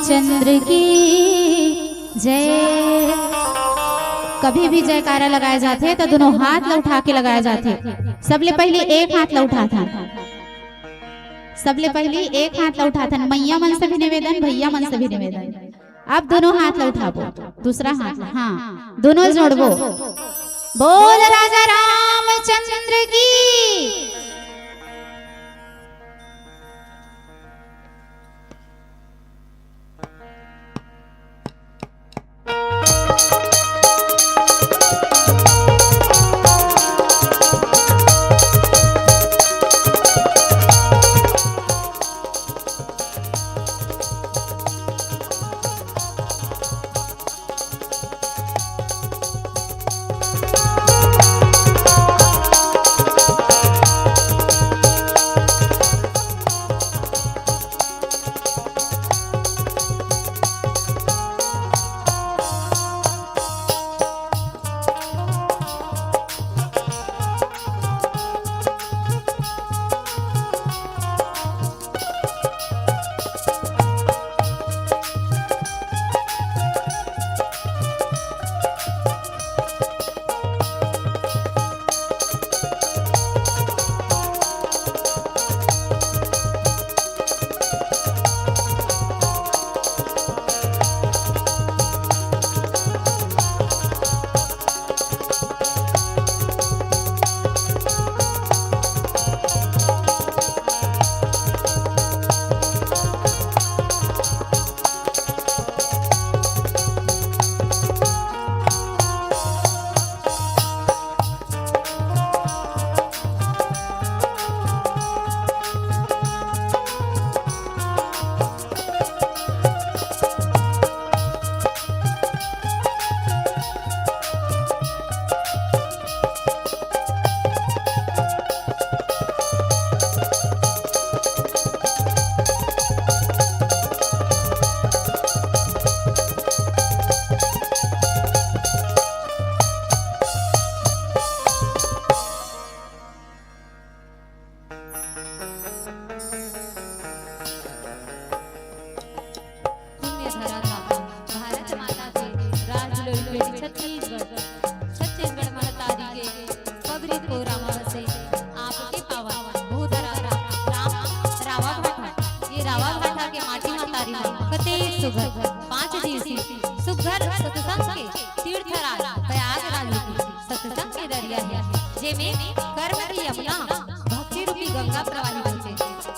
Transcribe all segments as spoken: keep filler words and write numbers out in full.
रामचंद्र की जय। कभी भी जयकारा लगाए जाथे त दोनों हाथ ला उठा के लगाए जाथे। सबले पहली एक हाथ ला उठाथन, सबले पहली एक हाथ ला उठाथन। मैया मन से भी निवेदन, भैया मन से भी निवेदन, अब दोनों हाथ ला उठाबो, दूसरा हाथ ला, हाँ, दोनों जोड़बो। बोल राजा रामचंद्र की। पुण्य धरा धाम, भारत माता के राज लोई बेटी छत्तीसगढ़, छत्तीसगढ़ महतारी के पगरी कोरा म बसे आपके पावन भूधरा राम, राम, रावा भाठा। ये रावा भाठा के माटी महतारी म कते सुघर पाँच दिवसीय सुघर सत्संग के तीर्थराज प्रयागराज के सत्संग के दरिया हे, जेमे कर्म के यमुना भक्ति रूपी गंगा प्रवाहित होथे।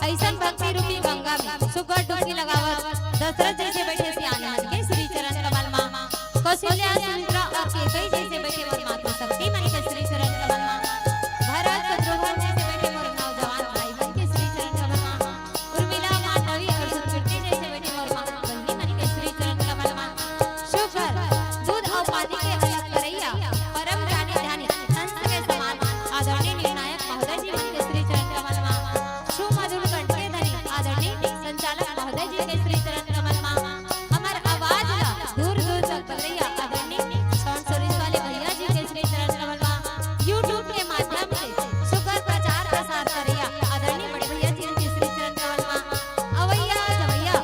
अइसन भक्ति रूपी गंगा में सुघर डुबकी लगावत दशरथ जइसे बइठे सियान मन के श्री चरण कमल मा, कौशल्या सुमित्रा अउ कैकेयी जइसे बइठे मोर मातृशक्ति मन के श्री चरण कमल मा, भरत शत्रुघ्न जइसे बइठे मोर नौजवान भाई मन के श्री चरण कमल मा, उर्मिला, मांडवी अउ सुकृति जइसे बइठे मोर माँ बहिनी मन के श्री चरण कमल मा, सुघर दूध अउ पानी के अलग करइया परम ज्ञानी ध्यानी हंस के समान आदरणीय निर्णायक महोदय जी मन के श्री चरण कमल मा, सुमधुर कंठ के धनी आदरणीय संचालक महोदय जी के श्री चरण कमल मा, हमर आवाज ला दूर दूर तक बगरइया आदरणीय साउंड सर्विस वाले भैया जी के श्री चरण कमल मा, YouTube के माध्यम से सुघर प्रचार प्रसार करइया आदरणीय बड़े भैया जी के श्री चरण कमल मा, अवइया जवइया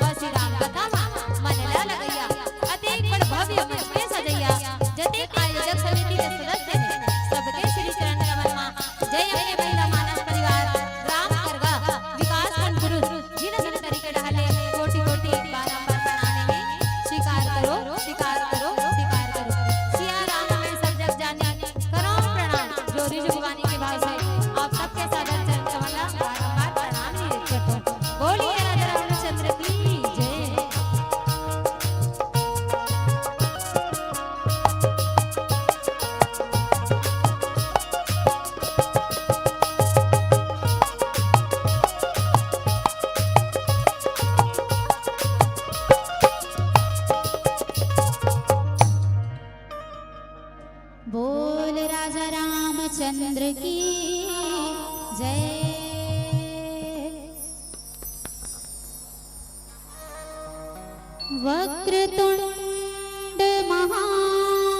व श्री राम कथा मा मन ला लगइया, अतेक बड़ भव्य मंच के सजइया, जतेक आयोजक समिति के सदस्य हे, सबके श्री चरण कमल मा। जय अम्बे महिला मानस परिवार, ग्राम करगा, विकास खंड कुरूद, जिन जिन तरीके डहले कोटि कोटि बारंबार प्रणाम हे। स्वीकार करो, स्वीकार करो, स्वीकार करो। सिया राम हमें सब जग जानी, करो प्रणाम, जोरी जुगवानी के भाव से आप सबके सादर चरण कमल ला बारंबार प्रणाम निवेदित करता हूँ। बोलिए राजा रामचंद्र की जय। बोल राजा रामचंद्र की जय। वक्रतुंड महाकाय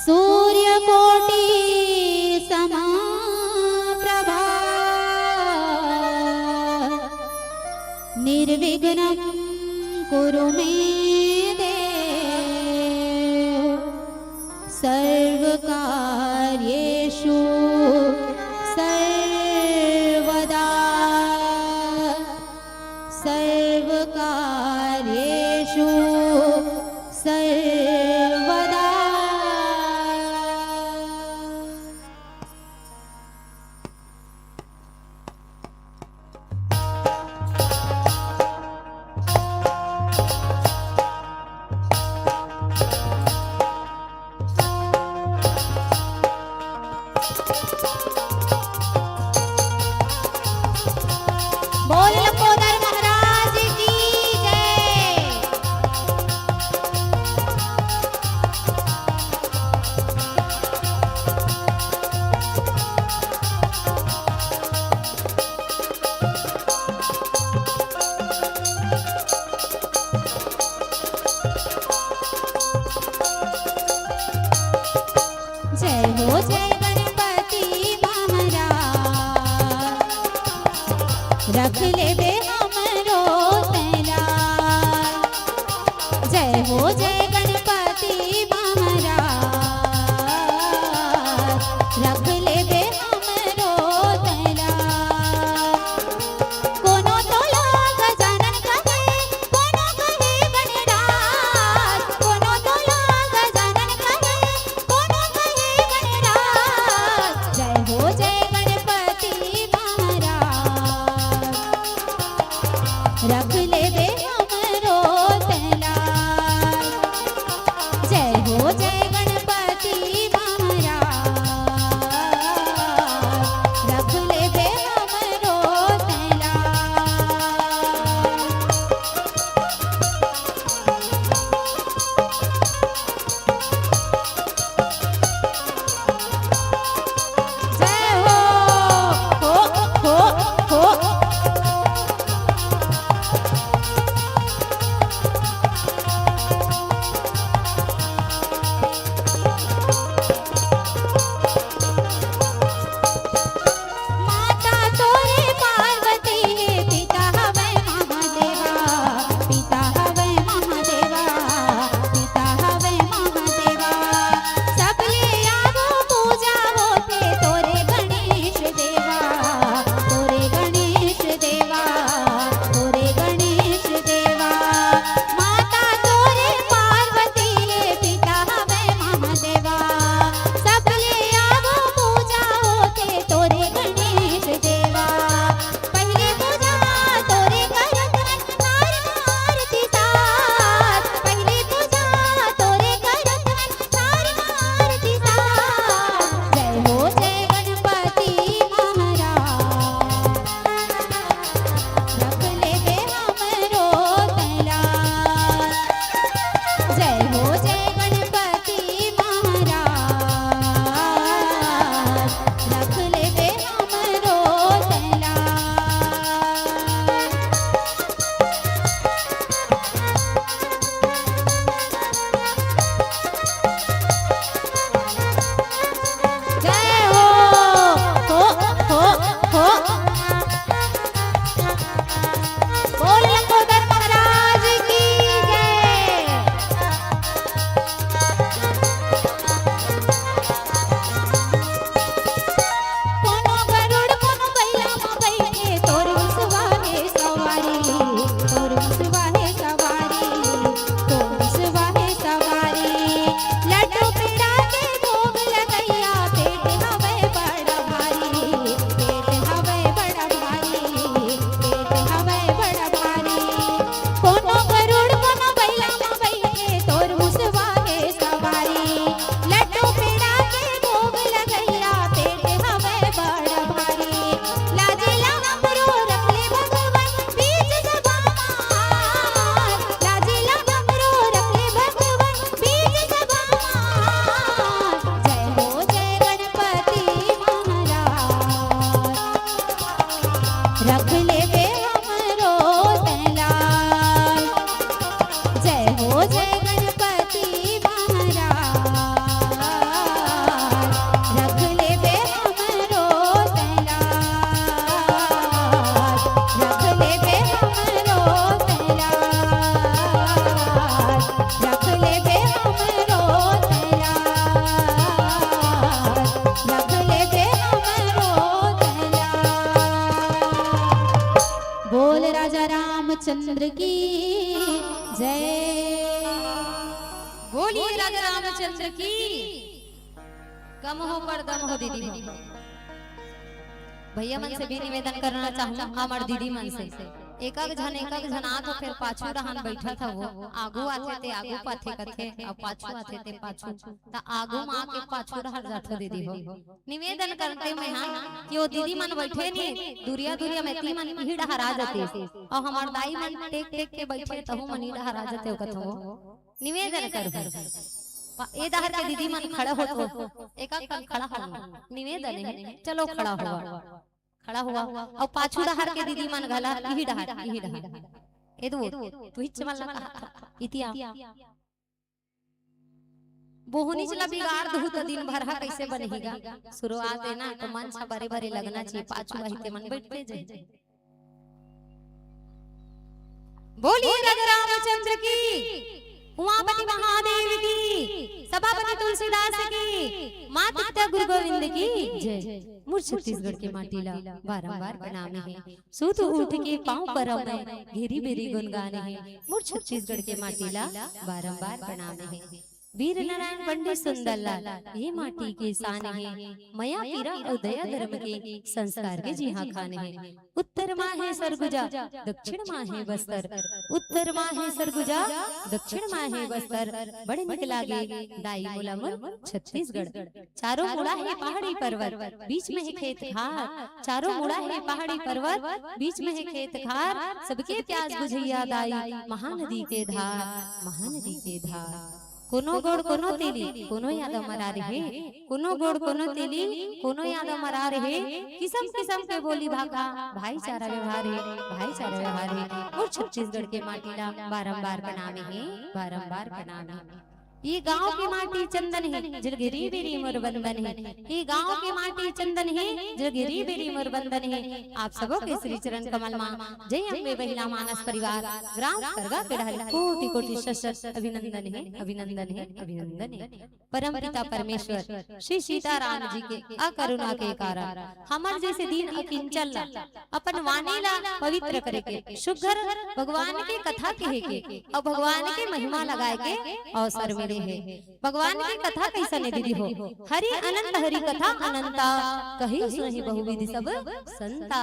सूर्यकोटि समाप्रभा। निर्विघ्नं कुरु मे देव सर्वकार्येषु सर्वदा। सर्वकार्येषु सर्वदा। बोल लंबोदर महाराज की जय। जय हो जय गणपति महाराज, रख लेबे हमरो तैं लाज। जय हो जय गणपति महाराज, रख लेबे हमरो तैं लाज। कोनो तोला गजानन कहे, कोनो कहे गणराज, कोनो तोला गजानन कहे, कोनो कहे गणराज। जय हो जय गणपति महाराज, रख लेबे हमरो तैं लाज। जय हो जय गणपति महाराज, रख लेबे हमरो तैं लाज। जय हो, हो, हो, हो। रामचंद्र की जय। बोलिए राजा रामचंद्र की। कम हो पर दम हो दीदी हो। भैया मन से भी निवेदन करना चाहूँ, हमर दीदी मन से, एक एक झन, एक एक झन आत हो, फिर पाछू डहान बैठत हो, आगू आथे ते आगू पाथे कथे, अउ पाछू आथे ते पाछू, त आगू म आके पाछू डहर जाथो दीदी हो। निवेदन करते मैं हा कि ओ दीदी मन बैठे नी, दुरिया दुरिया में ती मन इही डहर आ जाते, अउ हमर दाई मन टेक टेक के बैठे तहू मन ई डहर आ जाते हो कथो। निवेदन करूँ, ए डहर के दीदी मन खड़ा होथो, एक एक कन खड़ा हो, निवेदन हे, चलो खड़ा हुआ, खड़ा हुआ। अउ पाछू डहर के दीदी मन घला इही डहर, इही डहर। ए दो, तू ही चमल ना कहा, इतिया। बोहनीच ला बिगाड़ दहू त दिन भर हा कइसे बनही गा? शुरुआत हे ना, त मंच हा बरे बरे लगना चाहिए, पाछू आही ते मन बैठते जाही। बोलिए राजा रामचंद्र की, उमापति महादेव की, सभापति तुलसीदास की, माता पिता गुरु गोविंद की जय। मोर छत्तीसगढ़ के माटी ला बारंबार प्रणाम हे। सुत उठ के पाँव परव मैं, घेरी बेरी गुनगान हे। मोर छत्तीसगढ़ के माटी ला बारंबार प्रणाम हे। वीर नारायण पंडित सुंदर लाल, ये माटी के शान हे। मया पीरा अउ दया धर्म के संस्कार के जिहाँ खान हे। उत्तर मा हे सरगुजा, दक्षिण मा हे बस्तर। उत्तर मा हे सरगुजा, दक्षिण मा हे बस्तर। बड़ निक लागे दाई मोला मोर छत्तीसगढ़। चारों मुड़ा हे पहाड़ी पर्वत, बीच में हे खेत खार। चारों मुड़ा हे पहाड़ी पर्वत, बीच में हे खेत खार। सबके प्यास बुझइया दाई, महानदी के धार, महानदी के धार। कोनो गोड़ कोनो तेली, कोनो यादव मरार हे। कोनो गोड़ कोनो तेली, कोनो यादव मरार हे। किसम किसम के बोली भाखा, भाईचारा व्यवहार हे, भाईचारा व्यवहार हे। मोर छत्तीसगढ़ के माटी ला बारंबार प्रणाम हे, बारंबार प्रणाम हे। ये गांव के माटी चंदन हे, जिल घेरी बेरी मोर बंदन हे। ये गांव के माटी चंदन हे, जिल घेरी बेरी मोर बंदन हे। आप सबो के श्री चरण कमल मा जय अम्बे महिला मानस परिवार, ग्राम करगा के डहर कोटि कोटि शत शत अभिनंदन हे, अभिनंदन हे, अभिनंदन हे। परम पिता परमेश्वर श्री सीताराम जी के अकरुणा के कारण हमर जइसे दीन अकिंचन ला, अपन वाणी ला पवित्र करे के, सुघर भगवान के कथा कहे के अउ भगवान के महिमा लगाए के अवसर मिले हे। भगवान के कथा कइसन हे दीदी हो? हरि अनंत हरि कथा अनंता, कही सुनहि बहुविधि सब संता।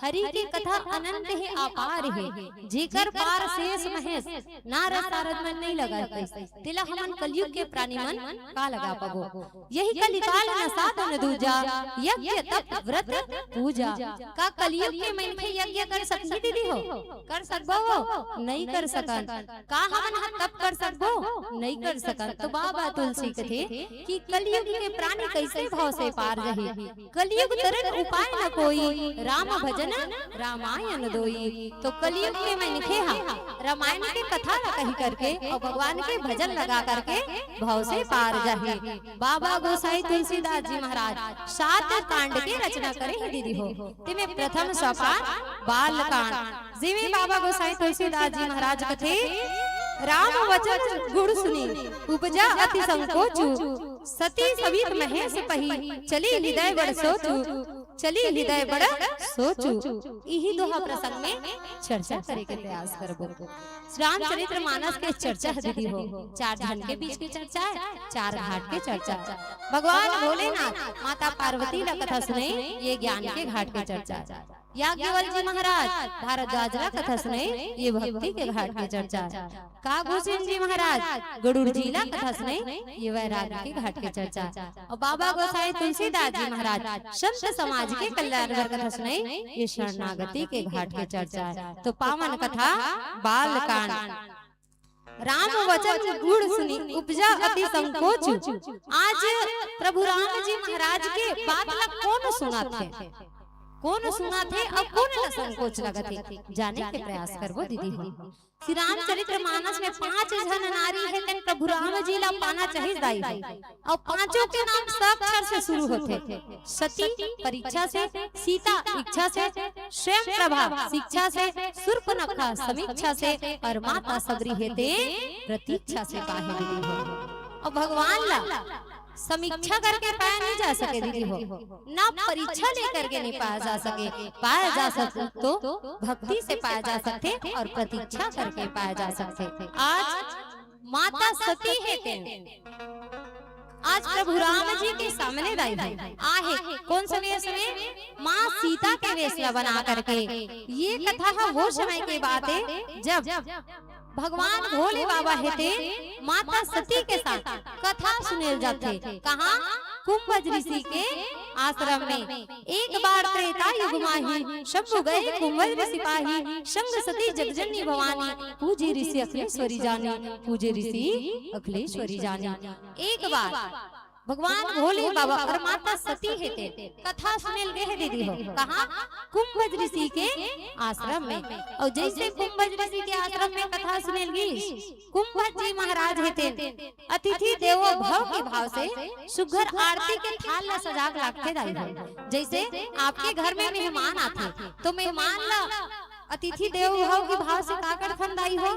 हरि के कथा अनंत हे, अपार हे, जेकर पार शेष महेश नारद सारद मन नइ लगा पाइस, तेला हमन कलयुग के प्राणी मन का लगा पाबो? यही कलिकाल न साधन दूजा, यज्ञ तप व्रत पूजा। का कलयुग के मनखे यज्ञ कर सकही दीदी हो? कर सकबो वो? नइ कर सकन। का हमन ह तप कर सकबो? नइ कर सकन। तो बाबा तुलसी कथे कि कलयुग के प्राणी कइसे भव से पार जाही। कलयुग तरन उपाय न कोई, राम भजन रामायण दोई। तो कलयुग के मनखे हा रामायण के कथा ला कहि करके अउ भगवान के भजन लगा करके भव से पार जाही। बाबा गोसाई तुलसीदास जी महाराज सात कांड के रचना करे हे दीदी हो। तेमे प्रथम सोपान बाल कांड। जेमे बाबा गोसाई तुलसीदास जी महाराज कथे, राम वचन गुण सुनी उपजा अति संकोचु, सती सवित महेश पही चली हृदय बड़ सोचु, चली हृदय बड़ सोचु। इही दोहा प्रसंग में चर्चा करे के प्रयास करबो। रामचरित्र मानस के चर्चा ह दीदी हो, चार झन के बीच के चर्चा हे, चार घाट के चर्चा हे। भगवान भोलेनाथ माता पार्वती ला कथा सुनई, ये ज्ञान के घाट के चर्चा हे। याज्ञवल्क्य जी महाराज भारद्वाज ला कथा सुनई, ये भक्ति के घाट के चर्चा हे। काकभूषण जी महाराज गरुड़ जी ला कथा सुनई, ये वैराग्य के घाट के चर्चा हे। अउ बाबा गोसाई तुलसीदास जी महाराज संत समाज के कल्याण बर कथा सुनई, ये शरणागति के घाट के चर्चा हे। तो पावन कथा बाल कांड। राम वचन गुण सुनी उपजा अति संकोच। आज प्रभु राम जी महाराज के बात ला कोन सुनत हे, कोन सुनत हे अउ कोन ला संकोच लगत हे, जाने के प्रयास करबो दीदी हो। श्री रामचरित्र मानस में पांच झन नारी हे, तेन प्रभु राम जी ला पाना चाहिस दाई हो। अउ पांचों के नाम स अक्षर से शुरू होथे। सती परीक्षा से, सीता इच्छा से, स्वयं प्रभा शिक्षा से, शूर्पणखा समीक्षा से अउ माता सबरी हे ते प्रतीक्षा से पाहे मिली हो। अउ भगवान ला समीक्षा करके पाया नहीं जा सके दीदी हो, ना परीक्षा लेकर के नहीं पाया जा सके। पाया जा सके तो भक्ति से पाया जा सकथे और प्रतीक्षा करके पाया जा सकथे। आज माता सती हे तेन, आज प्रभु राम जी के सामने दाई हो आहे। कोन समय? समय माँ सीता के वेश ला बना करके। ये कथा ह वो समय के बात हे जब भगवान भोले बाबा हे तेन माता सती के साथ कथा सुनेल जाथे। कहाँ? कुंभज ऋषि के आश्रम में। एक बार त्रेता युग माही, शंभु गए कुंभज ऋषि पाही। संग सती जगजननी भवानी, पूजे ऋषि अखिलेश्वरी जानी। पूजे ऋषि अखिलेश्वरी जानी। एक बार भगवान भोले बाबा और माता सती हे तेन कथा सुनेल गे हे दीदी हो। कहाँ? कुंभज ऋषि के आश्रम में। और जैसे कुंभज ऋषि के आश्रम में कथा सुनेल गिस, कुंभज जी महाराज हे तेन अतिथि देवो भव के भाव से सुघर आरती के थाल ला सजा के राखथे दाई हो। जैसे आपके घर में मेहमान आथे तो मेहमान ला अतिथि देवो भव के भाव से का करथन दाई हो?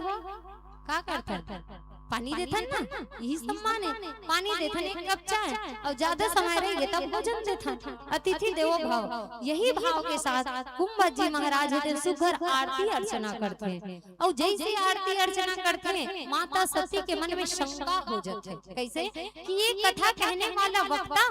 का करथन? पानी देथन ना, यही सम्मान हे। पानी देथन, एक कप चाय, और ज्यादा समय रहिगे तब भोजन देथन। अतिथि देवो भव, यही भाव के साथ कुंभज जी महाराज हे तेन सुघर आरती अर्चना करथे। और जैसे आरती अर्चना करथे, माता सती के मन में शंका हो जाथे। कैसे? कि ये कथा कहने वाला वक्ता,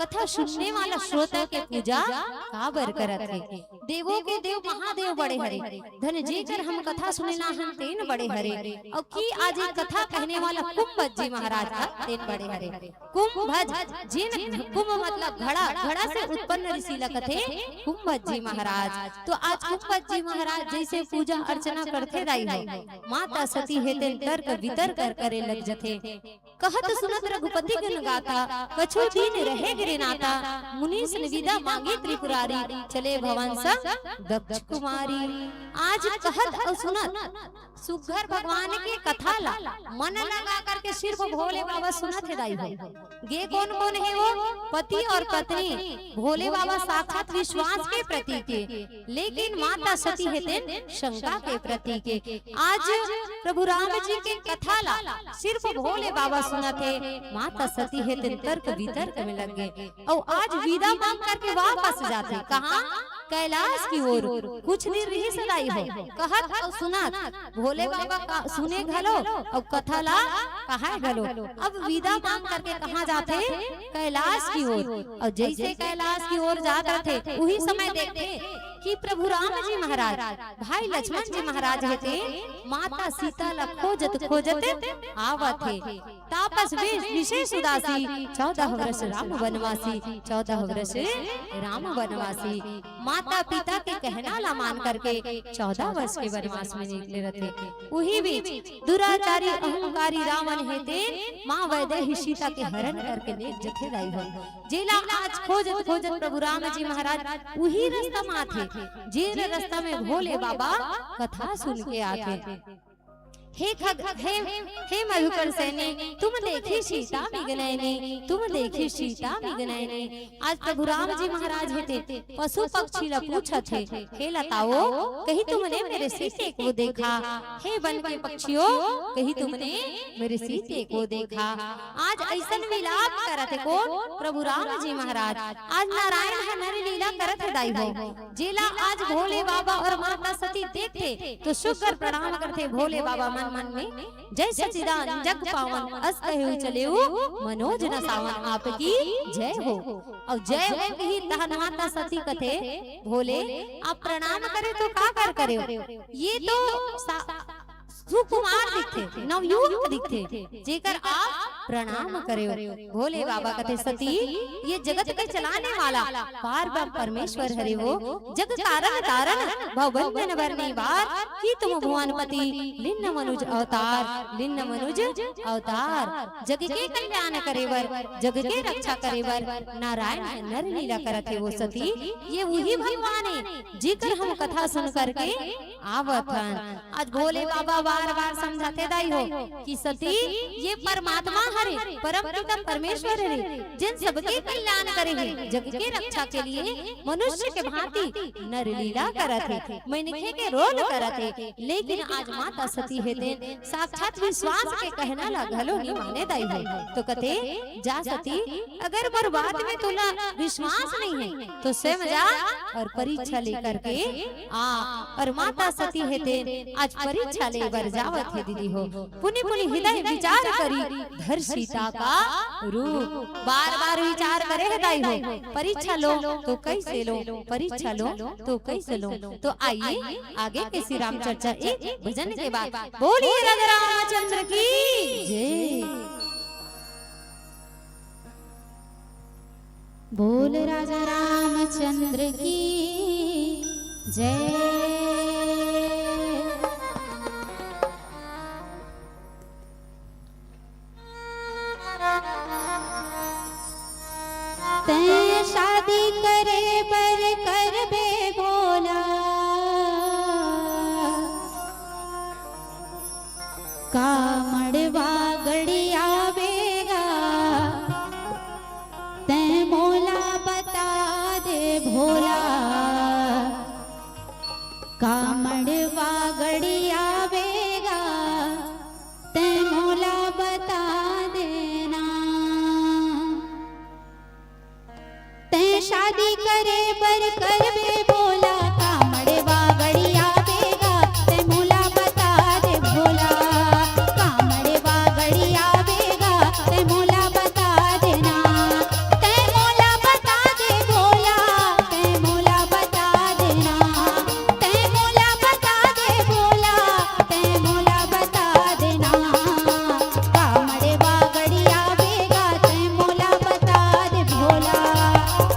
कथा सुनने वाला श्रोता के पूजा काबर करत हे? देवों के देव महादेव बड़े हरे, धन जेकर हम कथा सुनेला हन तेन बड़े हरे। और कि आज ये कथा कहने वाला कुंभज जी महाराज ह तेन बड़े हरे। कुंभज, जिन, कुंभ मतलब घड़ा, घड़ा से उत्पन्न ऋषि ला कथे कुंभज जी महाराज। तो आज कुंभज जी महाराज जैसे पूजा अर्चना करथे दाई हो, माता सती हे तेन तर्क वितर्क कर करे लग जथे। कहत सुनत रघुपति गुण गाथा, कछु दिन रहे गिर नाथा। मुनीस निविदा मांगे त्रिपुरारी, चले भवन संग दक्ष कुमारी। आज कहत अउ सुनत सुघर भगवान के कथा ला मन लगा करके सिर्फ भोले बाबा सुनत हे दाई हो। गे कोन कोन हे वो? पति और पत्नी, भोले बाबा साक्षात विश्वास के प्रतीक हे, लेकिन माता सती हे तेन शंका के प्रतीक हे। आज प्रभु राम जी के कथा ला सिर्फ भोले बाबा सुनत हे, माता सती हे तेन तर्क वितर्क में लग गे। अउ आज विदा मांग करके वापस जाथे। कहाँ? कैलाश की ओर। कुछ दिन रहिस दाई हो, कहत अउ सुनत। भोले बाबा का सुने घलो अउ कथा ला कहाय घलो। अब विदा मांग करके कहाँ जाथे? कैलाश की ओर। अउ जैसे कैलाश की ओर जात रथे, उही समय देखथे कि प्रभु राम जी महाराज, भाई लक्ष्मण जी महाराज हे तेन माता सीता ला खोजत खोजत आवत हे। तापस वेश विशेष उदासी, चौदह वर्ष राम वनवासी, चौदह वर्ष राम वनवासी। माता पिता के कहना ला मान करके चौदह वर्ष के वनवास में निकले रथे। उही बीच दुराचारी अहंकारी रावन हे तेन माँ वैदेही सीता के हरण करके ले जथे दाई हो। जेला आज खोजत खोजत प्रभु राम जी महाराज उही रास्ता में आथे, जेन रास्ता में भोले बाबा कथा सुन के आथे। हे खग, हे, हे मधुकर सैनी, तुम देखी सीता मृग नैनी, तुम देखी सीता मृग नैनी। आज प्रभु राम जी महाराज हे तेन पशु पक्षी ला पूछत हे, हे लताओ, कहीं तुमने मेरे सीते को देखा? हे वन के पक्षियों, कहीं तुमने मेरे सीते को देखा? आज अइसन विलाप करत हे कोन? प्रभु राम जी महाराज। आज नारायण ह नर लीला करत हे दाई हो। जेला आज भोले बाबा और माता सती देखथे तो सुघर प्रणाम करथे भोले बाबा मन मन में। जय सच्चिदानंद जग पावन, अस कहेउ चलेउ मनोज न सावन, आपकी जय हो। अउ जय हो कही तहन माता सती कथे, भोले आप प्रणाम करे तो का कर करे हो? ये तो सा-, सुकुमार दिखथे, नवयुवक दिखथे, जेकर आप प्रणाम करे हो। भोले बाबा कथे, सती, ये जगत के चलाने वाला पार ब्रह्म परमेश्वर हरे वो, जग कारण तारण भव बंधन बर निवार, की तुम भुवनपति लिन्न मनुज अवतार, लिन्न मनुज अवतार। जग के कल्याण करे बर, जग के रक्षा करे बर नारायण नर लीला करत हे वो सती। ये उही भगवान हे जेकर हम कथा सुन करके आवत हन। आज भोले बाबा बार बार समझाथे दाई हो कि सती, ये परमात्मा ह हरे, परम पिता परमेश्वर हरे, जेन सबके कल्याण करे हे, जग के रक्षा के लिए मनुष्य के भांति नर लीला करत हे, मनखे के रोल करत हे। लेकिन आज माता सती हे तेन साक्षात विश्वास के कहना ला घलो नइ माने दाई हो। तो कथे, जा सती, अगर मोर बात में तोला विश्वास नइ हे, तो स्वयं जा और परीक्षा लेकर के आ। और माता सती हे तेन आज परीक्षा ले बर जावत हे दीदी हो। पुनि पुनि हृदय विचार करी, धर सीता का रूप। बार बार विचार करे हे दाई हो, परीक्षा लो तो कैसे लो, परीक्षा लो तो कैसे लो। तो आइए, आगे के श्री राम चर्चा एक भजन के बाद। बोलिए राजा रामचंद्र की जय। बोल राजा रामचंद्र की जय। तैं शादी करे बर करबे भोला, का मड़वा गड़ियाबे गा, तैं मोला बता दे भोला, का मड़वा गड़ियाबे गा, तैं मोला बता देना। तैं शादी करे बर करबे भोला, का मड़वा गड़ियाबे गा, तैं मोला बता दे भोला, का मड़वा गड़ियाबे गा, तैं मोला बता देना। तैं मोला बता दे भोला, तैं मोला बता देना। तैं मोला बता दे भोला, तैं मोला बता देना। का मड़वा गड़ियाबे गा, तैं मोला बता दे भोला,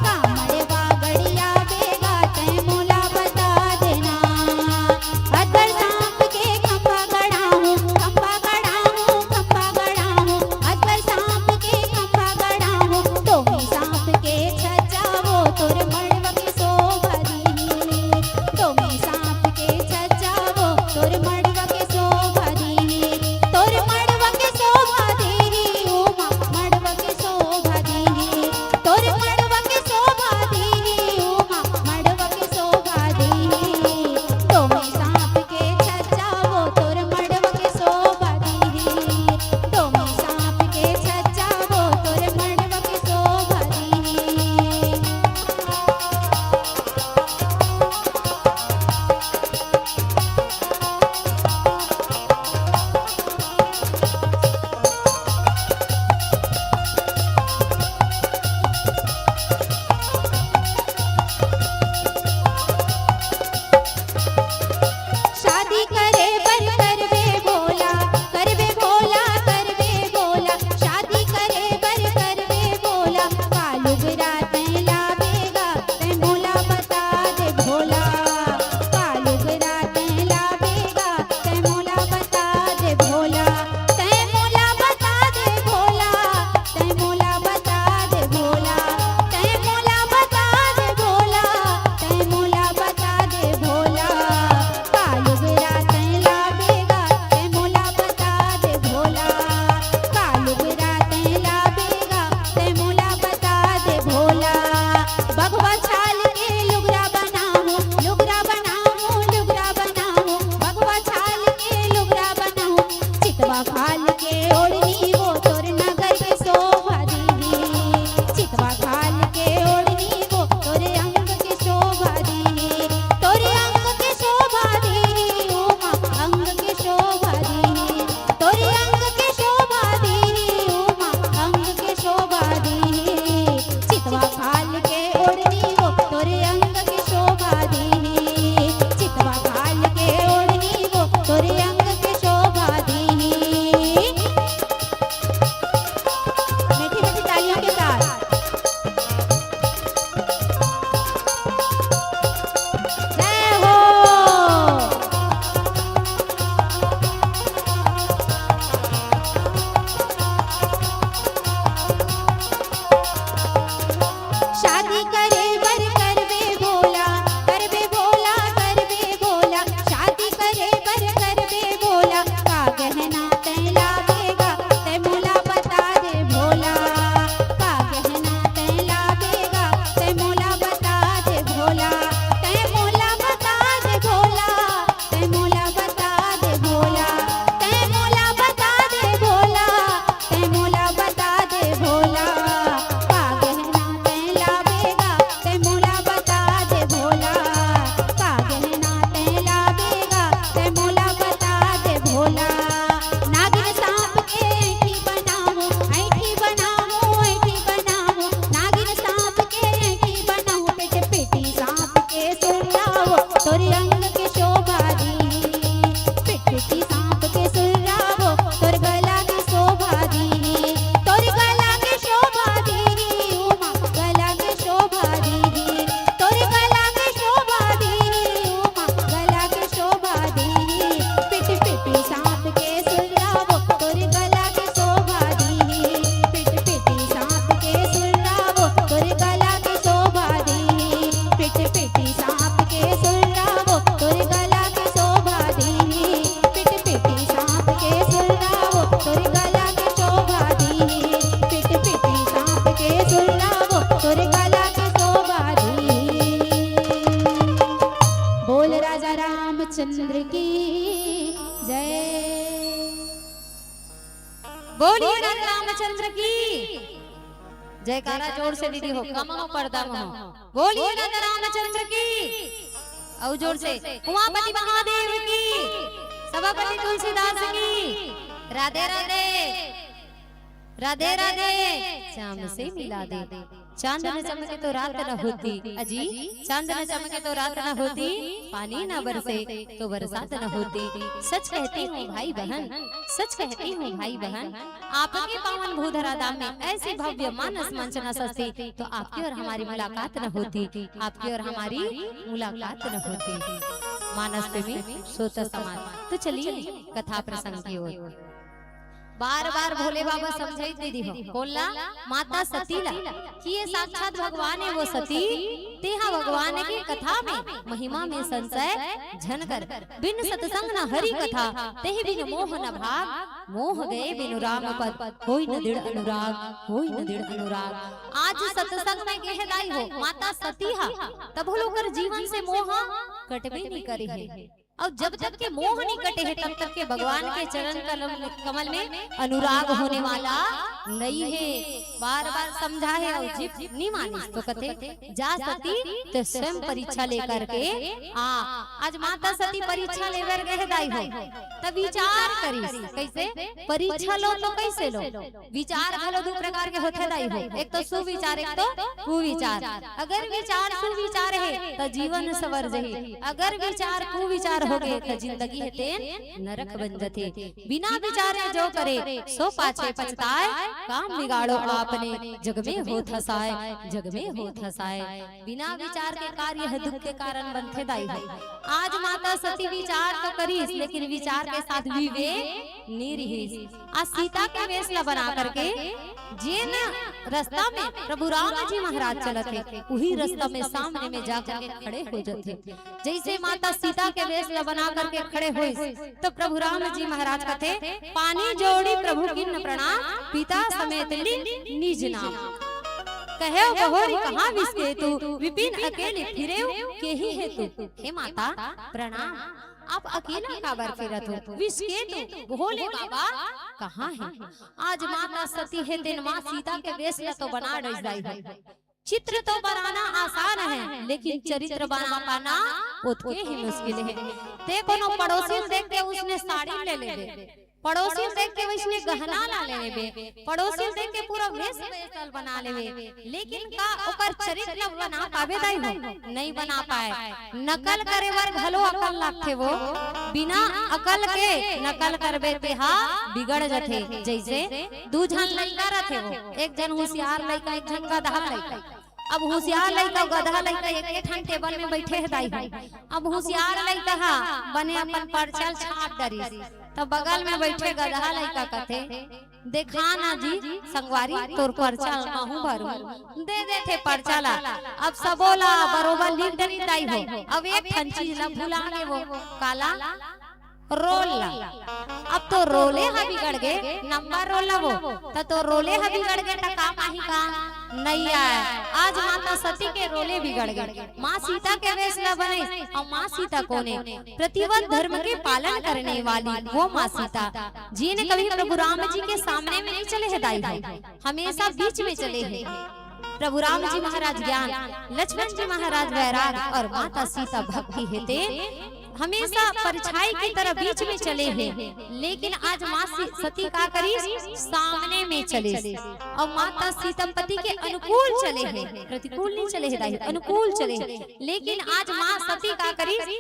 का मड़वा गड़ियाबे गा, तैं मोला बता देना। अतबर सांप के खंभा गड़ाहूं, खंभा गड़ाहूं, खंभा गड़ाहूं, अतबर सांप के खंभा गड़ाहूं, टोमी सांप के छज्जा वो तोर मड़वा के शोभा दीही। टोमी सांप के छज्जा वो तोर मड़वा के शोभा दीही, तोर मड़वा के शोभा दीही, उमा मड़वा के शोभा दीही, तोर मड़वा के शोभा दीही, उमा मड़वा के शोभा दीही। टोमी सांप के छज्जा वो तोर मड़वा के शोभा दीही, टोमी सांप के छज्जा वो तोर मड़वा के शोभा दीही। बोलिए राजा रामचंद्र की। जयकारा जोर से दीदी हो, कम हो पर्दा में हो। बोलिए राजा रामचंद्र की। अउ जोर से उमापति महादेव की, सभापति तुलसीदास की। राधे राधे, राधे राधे। चांद से मिला दे। चांद न चमके तो रात न होती। अजी, चांद न चमके तो रात न होती, पानी न बरसे तो बरसात न होती। सच कहती हूँ भाई बहन, सच कहती हूँ भाई बहन, आपके पावन भूधरा धाम में ऐसी भव्य मानस मंचना सजती तो आपकी और हमारी मुलाकात न होती, आपकी और हमारी मुलाकात न होती। मानस प्रेमी श्रोता समाज, तो चलिए कथा प्रसंग की ओर। बार बार भोले बाबा समझाई दीदी हो, कोन ला? माता सती ला, कि ये साक्षात भगवान है वो सती। तेहा भगवान के कथा में महिमा में संशय झन कर। बिन सत्संग न हरि कथा, तेहि बिन मोह न भाग, मोह गए बिनु राम पद, होई न दृढ़ अनुराग, होई न दृढ़ अनुराग। आज सत्संग में गेहे दाई हो माता सती हा, तब ओकर जीवन से मोह कटबे नहीं करे है। अउ जब तक के मोह नहीं कटे है, तब तक के भगवान के चरण कलम, कमल में अनुराग होने वाला नहीं है। बार बार समझा है अउ जीभ नहीं मानिस तो कथे, जा सती ते स्वयं परीक्षा लेकर के आ। आज माता सती परीक्षा लेबर गे हे दाई हो, त विचार करिस, कैसे परीक्षा लो तो कैसे लो? विचार घलो दू प्रकार के होथे दाई हो, एक तो सुविचार, एक तो कुविचार। अगर विचार सुविचार हे त जीवन सवर जही, अगर विचार कुविचार होगे त जिंदगी हे तेन नरक बन जथे। बिना विचारे जो करे सो पाछे पछताए, काम बिगाड़ो आपने जग में होत हँसाए, जग में होत हँसाए। बिना विचार के कार्य ह दुख के कारण बनथे दाई हो। आज माता सती विचार तो करिस, लेकिन विचार के साथ विवेक नी रिहिस। आज सीता के वेश ला बना करके जेन रास्ता में प्रभु राम जी महाराज चलत हे, उही रास्ता में सामने में जा करके खड़े हो जथे। जैसे माता सीता के वेश ला बना करके खड़े होइस, तो प्रभु राम जी महाराज कथे, पानी जोड़ी प्रभु किन्न प्रणाम, पिता समेत लीन निज नाम। कहेव बहोरी कहाँ विष केतु, विपिन अकेले फिरेव केहि हेतु। हे माता प्रणाम, आप अकेला काबर फिरत हो? विष केतु भोले बाबा कहाँ है? आज माता सती हे तेन माँ सीता के वेश ला तो बना डरिस दाई हो। चित्र तो बनाना आसान है, लेकिन चरित्र बना पाना ओतके ही मुश्किल है। ते कोनो पड़ोसी ल देख के उसने साड़ी ले लेबे, पड़ोसी ल देख के उसने गहना ला ले लेबे, पड़ोसी ल देख के पूरा वेश वेशल बना लेबे, लेकिन का ओकर चरित्र बना पाबे दाई हो? नहीं बना पाए। नकल करे बर घलो अकल लागथे वो, बिना अकल के नकल करबे तेहा बिगड़ जथे। जैसे दू झन लइका रथे वो, एक झन होशियार लइका, एक झन गदहा लइका। अब होशियार लइका अउ गदहा लइका एके ठन टेबल में बइठे हे दाई हो। अब होशियार लइका हा बने अपन पर्चा ल छाप डरिस, त बगल में बइठे गदहा लइका कथे, देखा ना जी संगवारी, तोर पर्चा ल महूँ भरूँ। दे देथे पर्चा ला। अब सबो ला बरोबर लिख डरिस दाई हो। अब एक ठन चीज ला भुला गे वो, काला? रोल ला। अब तो रोले हा बिगड़ गे, नंबर रोल ला वो। त तो रोले हा बिगड़ गे, त काम आही का? नहीं आए। आज माता सती के रोले बिगड़ गे। माँ सीता के वेश ला बनइस, अउ माँ सीता कोने? प्रतिवत धर्म के पालन करने वाली वो माँ सीता, जेन कभी प्रभु राम जी के सामने में नहीं चले हे दाई हो, हमेशा बीच में चले हे। प्रभु राम जी महाराज ज्ञान, लक्ष्मण जी महाराज वैराग अउ माता सीता भक्ति हे तेन हमेशा परछाई की तरह बीच में चले हे, लेकिन आज माँ सी-, सती का करिस? सामने में चलिस। अउ माता सीता पति के अनुकूल चले हे, प्रतिकूल नहीं चले हे दाई, अनुकूल चले हे। लेकिन आज माँ सती का करिस?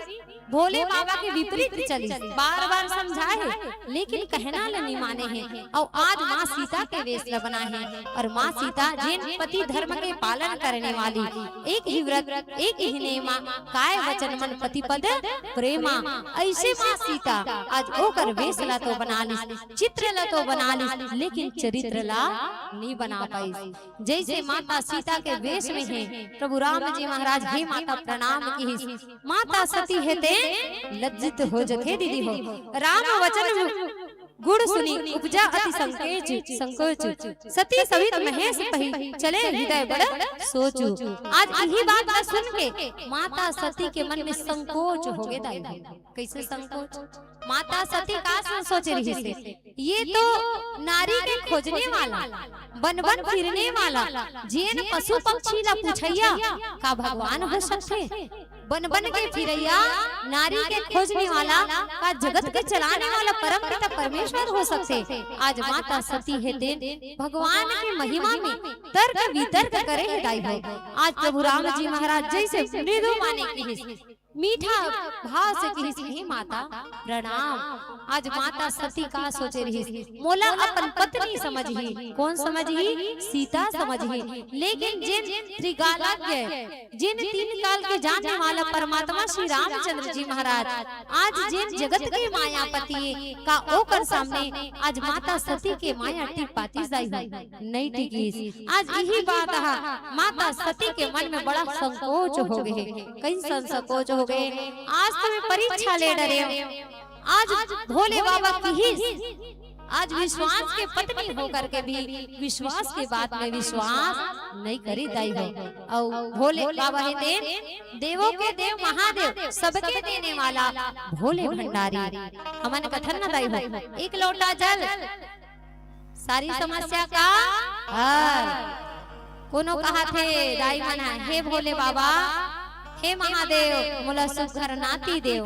भोले बाबा के विपरीत चलिस, बार बार समझाए हे, लेकिन कहना ल नी माने हे। अउ आज माँ सीता के वेश ल बनाए हे, अउ माँ सीता जेन पति धर्म के पालन करने वाली, एक ही व्रत एक ही नेमा, काय वचन मन पति पद प्रेमा, अइसे माँ सीता आज ओकर वेश ल तो बना लिस, चित्र ल तो बना लिस, लेकिन चरित्र ल नी बना पाइस। जइसे माता सीता के वेश में हे, प्रभु राम जी महाराज हे माता प्रणाम किहिस। माता सती हे तेन लज्जित हो जथे दीदी हो। राम वचन गुण सुनि उपजा अति संकेच, संकोच। सती सवित महेश पहि, चले हृदय बड़ सोचु। आज इही बात ला सुन के माता सती के मन में संकोच होगे दाई हो। कइसे संकोच? माता सती का सोचे रहिस हे, ये तो नारी के खोजने वाला, बन बन फिरने वाला, जेन पशु पक्षी ला पूछइया, का भगवान हो सकथे? बन बन के फिरइया नारी के खोजने वाला, का जगत के चलाने वाला परम पिता परमेश्वर हो सकथे? आज माता सती हे तेन भगवान के महिमा में तर्क वितर्क करे हे दाई हो। आज प्रभु राम जी महाराज जइसे मृदु माने किहिस, मीठा भाव से किहिस, "हे माता प्रणाम।" आज माता सती का सोचे रहिस, "मोला अपन पत्नी समझही।" कोन समझही? सीता समझही। लेकिन जेन त्रिकालज्ञ, जेन तीन काल के जानने वाला परमात्मा श्री रामचंद्र जी महाराज आज जेन जगत के मायापति हे, का ओकर सामने आज माता सती के माया टिक पातिस दाई हो? नइ टिकिस। आज इही बात ह माता सती के मन में बड़ा संकोच हो गे हे। कइसन संकोच हो गे? आज तो मैं परीक्षा ले डरेंव। आज भोले बाबा किहिस, आज विश्वास के पत्नी होकर के भी विश्वास के बात में विश्वास नइ करिस दाई हो। अउ भोले बाबा हे तेन देवों के देव महादेव, सबके देने वाला भोले भंडारी। हमन कथन न दाई हो, एक लोटा जल सारी समस्या का हल। कोनो कहाथे दाई मन ह, "हे भोले बाबा, हे महादेव, मोला सुघर नाती देव।"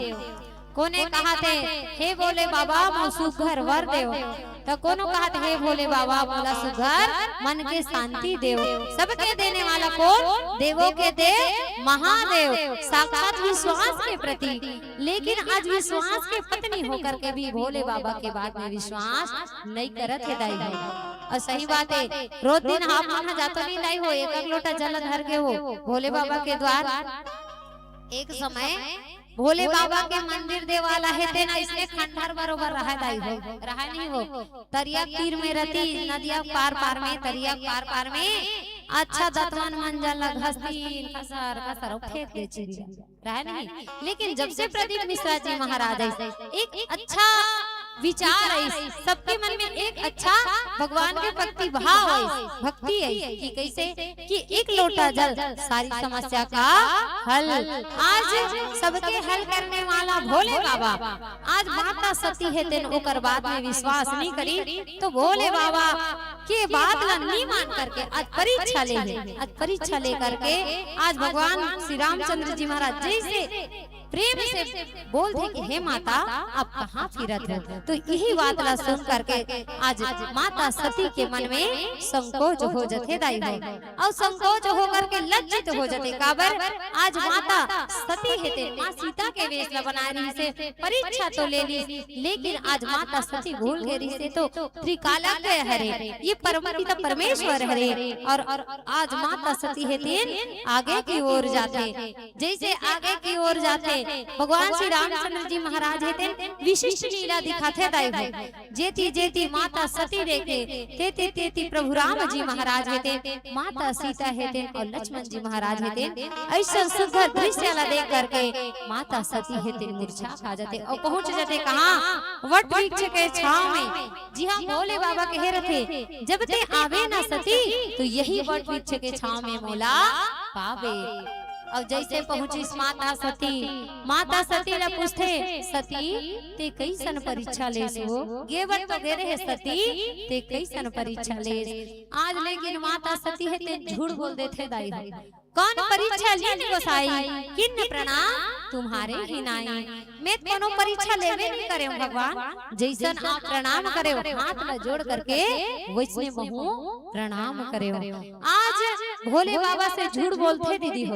कोने कहाथे, "हे भोले बाबा, मोला सुघर वर देव।" त कोनो कहाथे, "हे भोले बाबा, मोला सुघर मन के शांति देव।" सबके देने वाला कोन? देवों के देव महादेव, साक्षात विश्वास के प्रतीक। लेकिन आज विश्वास के पत्नी होकर के भी भोले बाबा के बात में विश्वास नइ करत हे दाई हो। अउ सही बात हे, रोज दिन आप मन ह जातो नहीं दाई हो, एक एक लोटा जल धर के हो भोले बाबा के द्वार। एक समय भोले बाबा के मंदिर देवाला हे तेन अइसने खंडहर बरोबर रहय दाई हो, रहय नहीं हो। तरिया तीर में रहतिस, नदिया पार पार में, तरिया पार पार में, अच्छा दतवन मन जल ला घसतिन, खसर खसर अउ फेंक दे चिरिया। रहय नहीं। लेकिन जब से प्रदीप मिश्रा जी महाराज आइस, एक अच्छा विचार आइस, सबके मन में एक अच्छा भगवान के भक्ति भाव आइस, भक्ति आइस कि कइसे कि एक लोटा जल सारी समस्या का हल। आज सबके हल करने वाला भोले बाबा, आज माता सती हे तेन ओकर बात में विश्वास नहीं करिस, तो भोले बाबा के बात ला नी मान करके आज परीक्षा ले हे। आज परीक्षा ले करके आज भगवान श्री रामचंद्र जी महाराज जइसे प्रेम से बोल दे कि "हे माता, आप कहाँ फिरत हो?" तो इही बात ला सुन करके आज माता सती के मन में संकोच हो जथे दाई हो। अउ संकोच होकर के लज्जित हो जथे। काबर? आज माता सती हे तेन माँ सीता के वेश ला बनाए रहिसे, परीक्षा तो ले लिस, लेकिन आज माता सती भूल गे रहिसे तो त्रिकालज्ञ हरे, ये परम पिता परमेश्वर हरे। अउ, अउ आज माता सती हे तेन आगे की ओर जाथे। जइसे आगे की ओर जाथे, भगवान श्री रामचंद्र जी महाराज हे तेन विशिष्ट लीला दिखाथे दाई हो। जेती जेती माता सती देखे, तेती तेती प्रभु राम जी महाराज हे तेन, माता सीता हे तेन अउ लक्ष्मण जी महाराज हे तेन, अइसन सुघर दृश्य ला देख करके माता सती हे तेन मूर्छा खा जाथे अउ पहुंच जाथे कहाँ? वट वृक्ष के छांव में, जिहां भोले बाबा कहे रथे, "जब ते आबे ना सती, तो यही वट वृक्ष के छांव में मोला पाबे।" अउ जइसे पहुंचिस माता सती, माता सती ला पूछथे, "सती, ते कइसन परीक्षा लेस हो? गे बर तो गे रहे सती, ते कइसन परीक्षा लेस?" आज लेकिन माता सती हे तेन झूठ बोल देथे दाई हो। "कौन परीक्षा लीन गोसाई, किन्न प्रणाम तुम्हारे ही नाई।" मैं कोनो परीक्षा लेबे नहीं करेंव भगवान, जइसन आप प्रणाम करेंव, हाथ ला जोड़ करके वइसने महूं प्रणाम करेंव। आज भोले बाबा से झूठ बोलथे दीदी हो,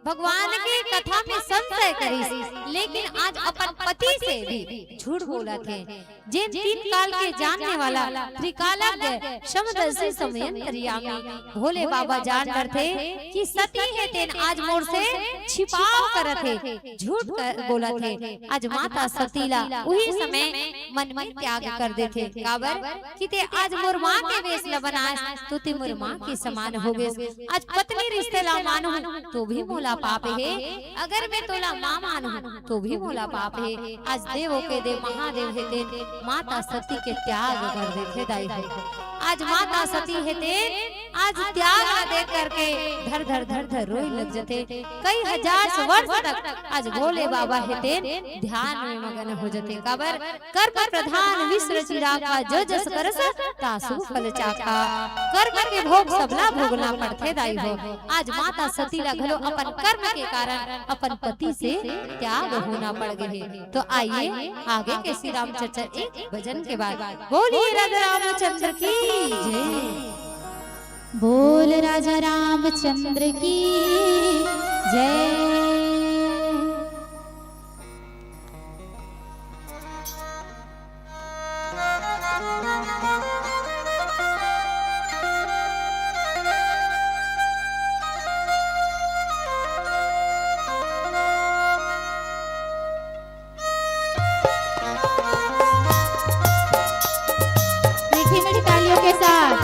भगवान के कथा में संशय करिस, लेकिन आज अपन पति से भी झूठ बोलत हे। जेन तीन काल के जानने वाला त्रिकालज्ञ समदर्शी समयंतर्यामी भोले बाबा जान डरथे कि सती हे तेन आज मोर से छिपाव करत हे, झूठ कर, बोलत हे। आज माता सती ला उही समय मन में त्याग कर देथे। काबर? कि ते आज मोर माँ के वेश ल बनास, तो ते मोर माँ के समान हो गेस। आज पत्नी रिश्ते ला मानहूं, तो भी मोला पाप हे। अगर मैं तोला माँ मानहूं, तो भी मोला पाप हे। आज देवों के देव महादेव हे तेन माता सती के त्याग कर देथे दाई हो। आज माता सती हे तेन आज त्याग ला देख करके धर धर धर धर रोए लग जथे। कई हजार वर्ष तक आज भोले बाबा हे तेन ध्यान में मगन हो जथे। काबर? कर्म प्रधान विश्व चिराखा, जो जस करस तासु फल चाखा। कर्म के भोग सबला भोगना पड़थे दाई हो। आज माता सती ला घलो अपन कर्म के कारण अपन पति से त्याग होना पड़ गे हे। तो आइए आगे के श्री राम चर्चा एक भजन के बाद। बोलिए राजा रामचंद्र की जय। बोल राजा रामचंद्र की जय। मीठी मीठी तालियों के साथ।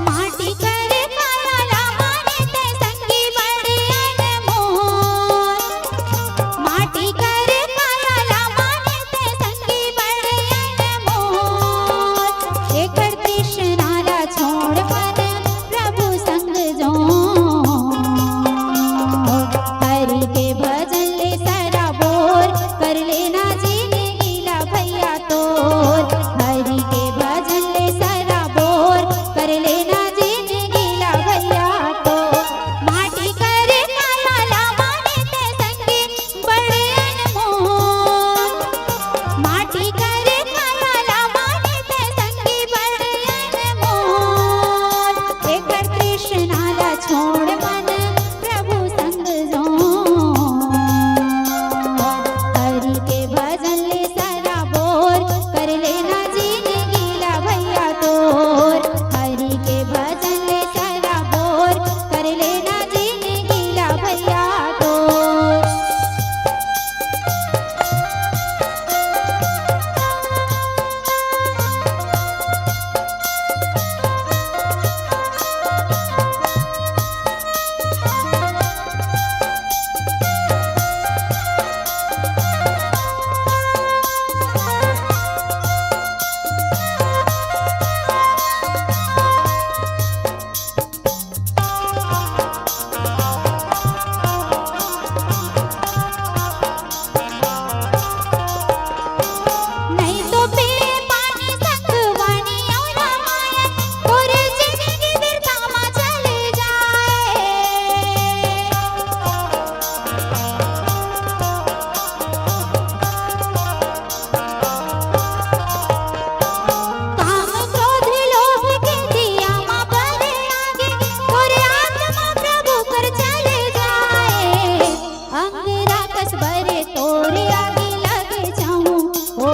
माटी करे काया ला माने ते संगी बड़े अनमोल। माटी करे काया ला माने ते संगी बड़े अनमोल। एकर तृष्णा ला छोड़ मन प्रभु संग जो। हरि के भजन ले सराबोर, कर लेना जिनगी ला भैया तोर। हरि के भजन ले सराबोर, कर लेना जिनगी ला भैया तोर। माटी करे काया ला माने ते संगी बड़े अनमोल। माटी करे काया ला माने ते संगी बड़े अनमोल। एकर तृष्णा ला छोड़ मन प्रभु संग जो। हरि के भजन ले सराबोर, कर लेना जिनगी ला भैया तोर। हरि के भजन ले सराबोर, कर लेना जिनगी ला भैया तोर। नहीं तो पीए पानी संग वाणी अउ रामायण, तोरे जिंदगी बिरथा मा चले जाए। काम क्रोध लोभ के दिया मा बरे आगे, तोरे आत्मा प्रभु कर चले जाए। अंग राखस बरे तोरे आगे लग जाऊं। ओ,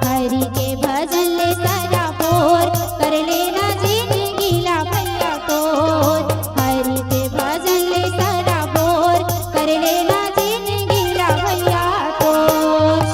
हरि के भजन ले सराबोर, कर लेना जिनगी ला भैया तोर। हरि के भजन ले सराबोर, कर लेना जिनगी ला भैया तोर।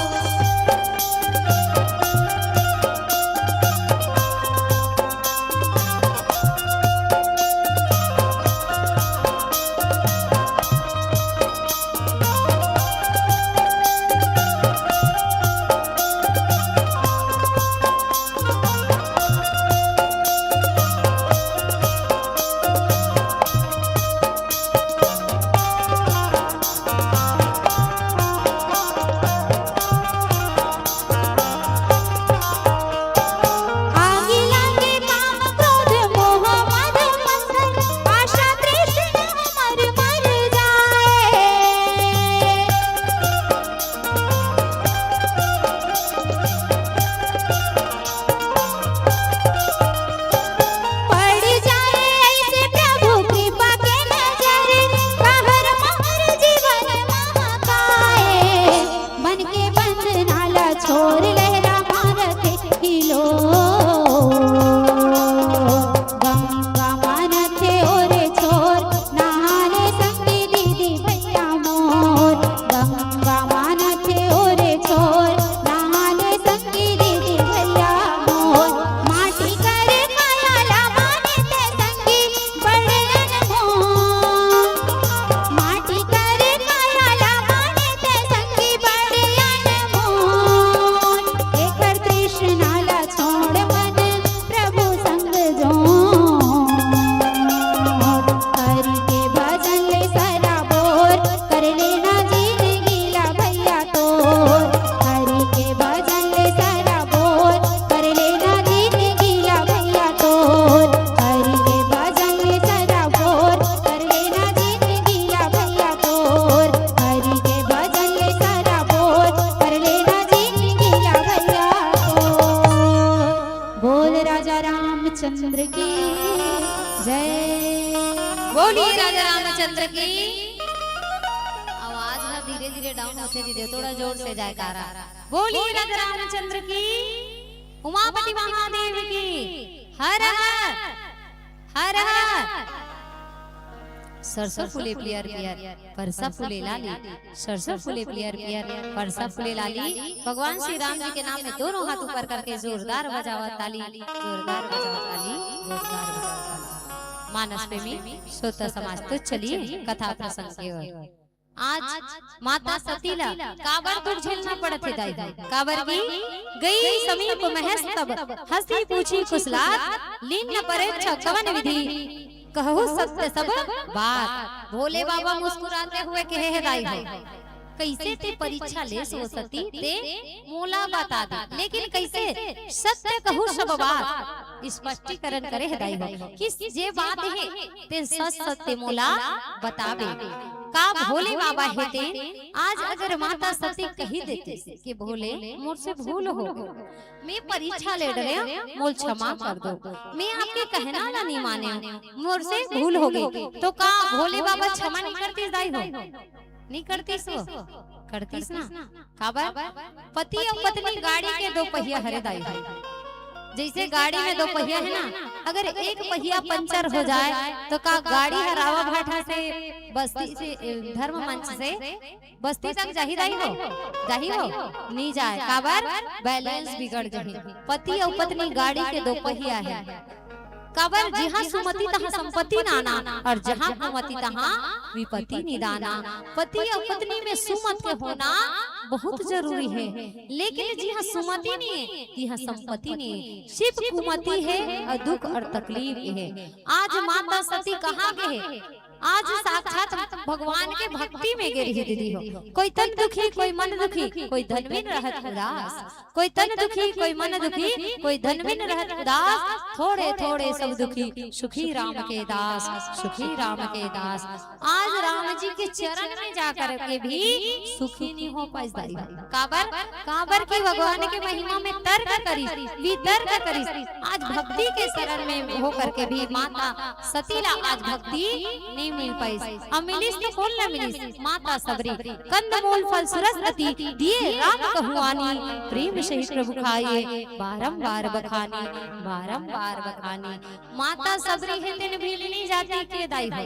रामचंद्र की। आवाज ह धीरे धीरे डाउन होथे दीदी, थोड़ा जोर से जयकारा। बोलिए राजा रामचंद्र की, उमापति महादेव की। हर हर, हर हर। सरसों फूले पियर पियर, परसा फूले लाली। सरसों फूले पियर पियर, परसा फूले लाली। भगवान श्री राम जी के नाम में दोनों हाथ ऊपर करके जोरदार बजावा ताली, जोरदार बजावा ताली, जोरदार बजावा ताली। मानस प्रेमी श्रोता समाज, तो चलिए कथा प्रसंग की ओर। आज माता सती ला काबर दुख झेलना पड़त हे दाई हो? काबर की गई समीप महस तब, हंसी पूछी कुशलात, लीन न परेक्ष कवन विधि, कहू सत्य सब बात। भोले बाबा मुस्कुराते हुए कहे हे दाई हो, कइसे ते परीक्षा लेस ओ सती, ते मोला बता दे, लेकिन कइसे? सत्य कहू सब बात। स्पष्टीकरण करे हे दाई हो कि जे बात हे ते सच सत्य मोला बताबे। का भोले बाबा हे ते? आज अगर माता सती कही देतिस कि भोले, मोर से भूल हो गे, मैं परीक्षा ले डरेंव, मोल क्षमा कर दो, मैं आपके कहना ला नहीं मानेंव, मोर से भूल हो गे, तो का भोले बाबा क्षमा नहीं करतिस दाई हो? नहीं करतिस वो? करतिस ना। काबर? पति अउ पत्नी गाड़ी के दो पहिया हरे दाई हो। जइसे गाड़ी में दो पहिया हे ना, अगर एक पहिया पंचर हो जाए तो का गाड़ी ह रावा भाठा से, बस्ती से, ए, धर्म मंच से बस्ती तक जाही दाई हो? जाही हो? नहीं जाए। काबर? बैलेंस बिगड़ जाही। पति अउ पत्नी गाड़ी के दो पहिया हे। काबर? जिहाँ सुमति तहाँ संपत्ति नाना, अउ जहाँ कुमति तहाँ विपत्ति निदाना। पति अउ पत्नी में सुमत के होना बहुत जरूरी हे, लेकिन जिहाँ सुमति नहीं हे, तिहाँ संपत्ति नहीं हे, सिर्फ कुमति हे अउ दुख अउ तकलीफ हे। आज माता सती कहाँ गे हे? आज साक्षात भगवान के भक्ति में गे रही दीदी हो। कोई तन दुखी, कोई मन दुखी, कोई धन बिन रहत उदास। कोई तन दुखी, कोई मन दुखी, कोई धन बिन रहत उदास। थोड़े थोड़े सब दुखी, सुखी राम के दास, सुखी राम के दास। आज राम जी के चरण में जाकर के भी सुखी नहीं हो पाइस दाई हो। काबर? काबर कि भगवान के महिमा में तर्क करिस, वितर्क करिस। आज भक्ति के शरण में होकर के भी माता सती ला आज भक्ति नहीं मिल पाइस। अब मिलिस तो कोन ला मिलिस? माता सबरी। कंद मूल फल सुरस अति, दिए राम कहु आनी, प्रेम सहित प्रभु खाए, बारंबार बखानी, बारंबार बखानी। माता सबरी हे तेन भीलनी जाति के दाई हो।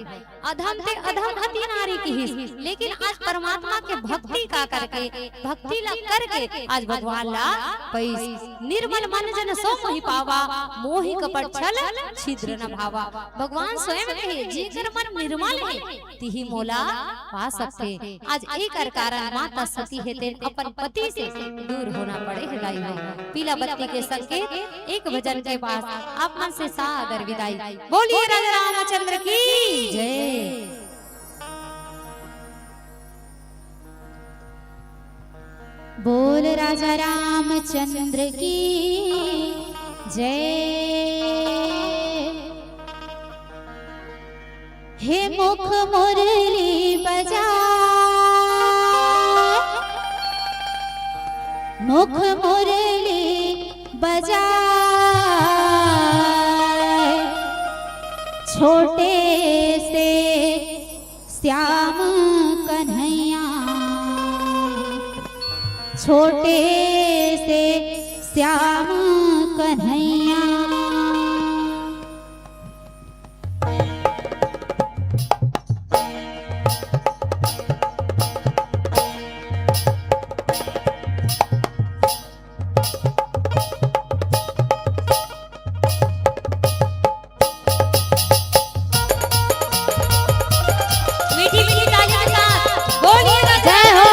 अधम ते अधम अति नारी किहिस, लेकिन आज परमात्मा के भक्ति का करके, भक्ति ला करके आज भगवान ला पइस। निर्मल मन जन सो मोहि पावा, मोहि कपट छल छिद्र न भावा। भगवान स्वयं कहे, जेकर मन निर्मल हे, तिही मोला पा सकथे। आज एकर कारण माता सती हे तेन अपन पति से दूर होना पड़े हे दाई हो। पीला बत्ती के संकेत एक भजन के बाद आप मन से सादर विदाई। बोलिए राजा रामचंद्र की जय। बोल राजा रामचंद्र की जय। हे मुख मुरली बजा, मुख मुरली बजा, छोटे से श्याम कन्हैया, छोटे से श्याम कन्हैया। मीठी मीठी ताली के साथ बोलिए राजा जय हो।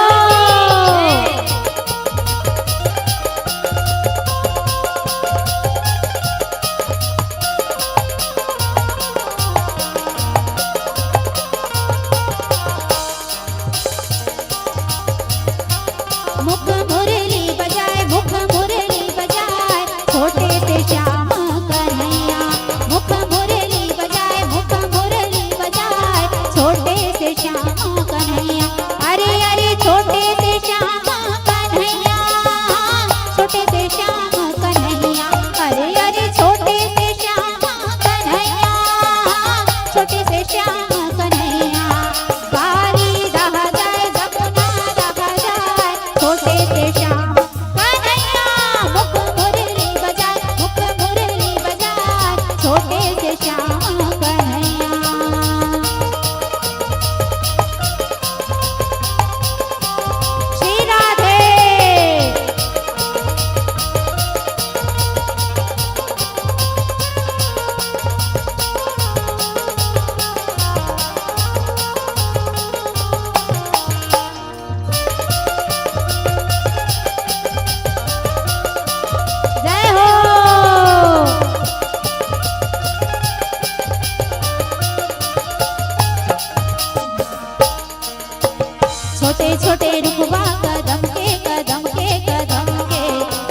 छोटे छोटे रुखवा कदम के, कदम के, कदम के,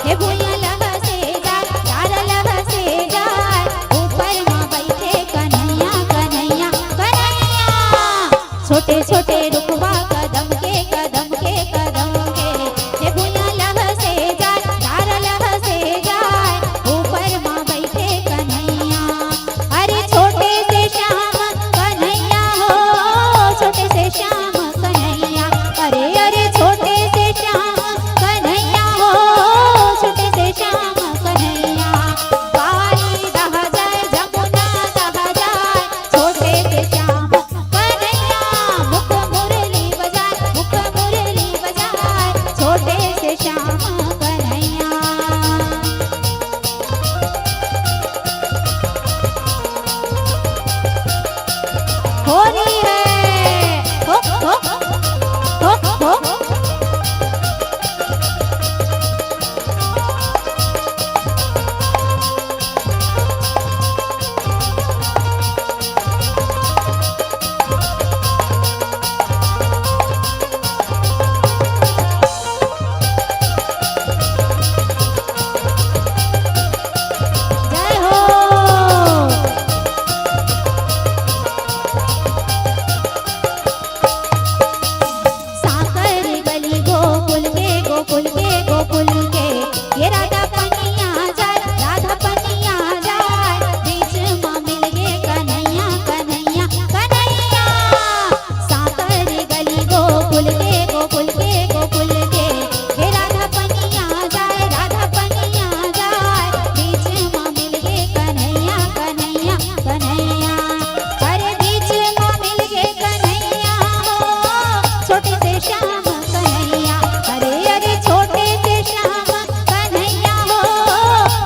हे भुइयां लहसे जाय, डार लहसे जाय, ऊपर मा बइठे कन्हैया, कन्हैया, कन्हैया। छोटे छोटे रुखवा कदम के, कदम के, कदम के, हे भुइयां लहसे जाय, डार लहसे जाय, ऊपर मा बइठे कन्हैया। अरे छोटे से श्याम कन्हैया हो, छोटे से श्याम कन्हैया। अरे, अरे, छोटे से श्याम कन्हैया हो, छोटे से श्याम कन्हैया। काली दह जाय, जमुना दह जाय, छोटे से श्याम कन्हैया। मुख मुरली बजाय, मुख मुरली बजाय, छोटे से श्याम कन्हैया। होली है। हो, हो, हो, हो। जय हो। साकर गली गोकुल के, गोकुल के, गोकुल के, ये राधा पनिया जाय, राधा पनिया जाय, बीच मा मिलगे कन्हैया, कन्हैया, कन्हैया। साकर गली गोकुल के, गोकुल के, गोकुल के, हे राधा पनिया जाय, राधा पनिया जाय, बीच मा मिलगे कन्हैया, कन्हैया, कन्हैया। अरे बीच मा मिलगे कन्हैया हो, छोटे से श्याम कन्हैया। अरे, अरे छोटे से श्याम कन्हैया हो,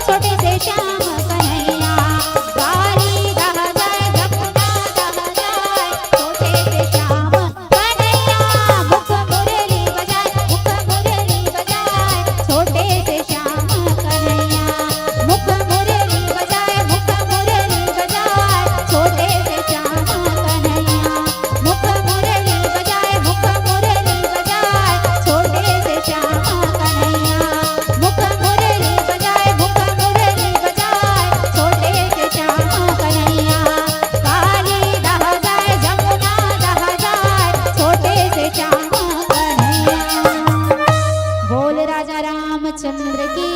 छोटे से श्याम कन्हैया। काली दह जाय, जमुना दह जाय, छोटे से श्याम कन्हैया। मुख मुरली बजाय, मुख मुरली बजाय, छोटे से श्याम कन्हैया। मुख मुरली बजाय, मुख मुरली बजाय, छोटे से श्याम कन्हैया। मुख मुरली बजाय, मुख मुरली बजाय, छोटे से श्याम कन्हैया। मुख मुरली बजाय, मुख मुरली बजाय, छोटे से श्याम कन्हैया। काली दह जाय, जमुना दह जाय, छोटे से श्याम कन्हैया। बोल राजा रामचंद्र की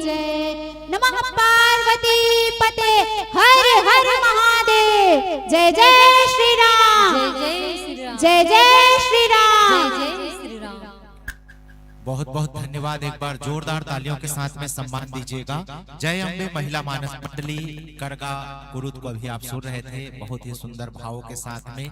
जय। नमः पार्वती पते, हर हर महादेव। जय जय श्री राम। जय जय श्री राम। जय जय श्री राम। जय जय श्री राम। बहुत बहुत धन्यवाद। एक बार जोरदार तालियों के साथ में सम्मान दीजिएगा। जय अम्बे महिला मानस मंडली करगा कुरुद को अभी आप सुन रहे थे, बहुत ही सुंदर भावों के साथ में।